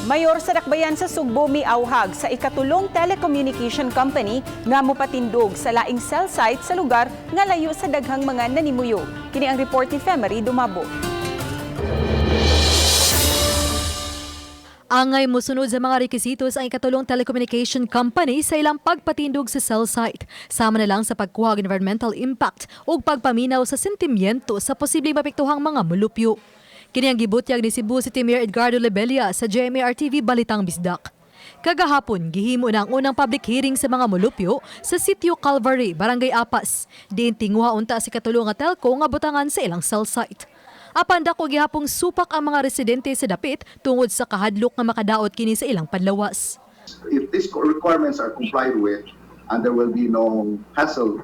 Mayor sa Dakbayan sa Sugbo miawhag sa ikatulong telecommunication company nga mopatindog sa laing cell site sa lugar nga layo sa daghang mga nanimuyo. Kini ang report ni Femery Dumabo. Angay mosunod sa mga rekisitos ang ikatulong telecommunication company sa ilang pagpatindog sa cell site. Sama na lang sa pagkuha og environmental impact ug pagpaminaw sa sentimiento sa posibleng mapektuhang mga mulupyo. Kini ang gibutyag ni Cebu City Mayor Edgardo Lebella sa GMA RTV Balitang Bisdak. Kagahapon, gihimo na ang unang public hearing sa mga mulupyo sa Sitio Calvary, Barangay Apas. Diin tinguha unta sa ikatulo nga telco nga butangan sa ilang cell site. Apan dako gihapong supak ang mga residente sa dapit tungod sa kahadlok nga makadaot kini sa ilang panlawas. If these requirements are complied with and there will be no hassle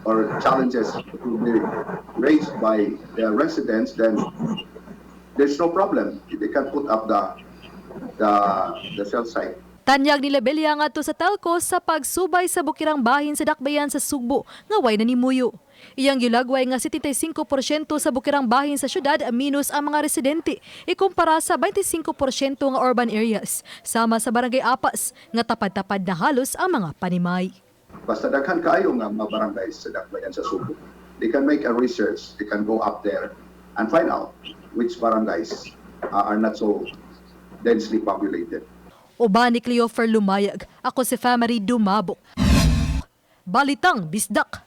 or challenges to be raised by the residents, then there's no problem. They can put up the cell site. Tanyag ni Lebella ngadto sa telco sa pagsubay sa bukirang bahin sa Dakbayan sa Sugbo nga way nanimuyo. Iyang gilagway nga 75% sa bukirang bahin sa syudad minus ang mga residente ikumpara sa 25% nga urban areas sama sa Barangay Apas nga tapad-tapad na halos ang mga panimay. Basta daghan kaayo nga mga barangays sa Dakbayan sa Sugbo. They can make a research, they can go up there and find out which barangays are not so densely populated. Uban ni Cleofer Lumayag, ako si Family Dumabok. Balitang Bisdak.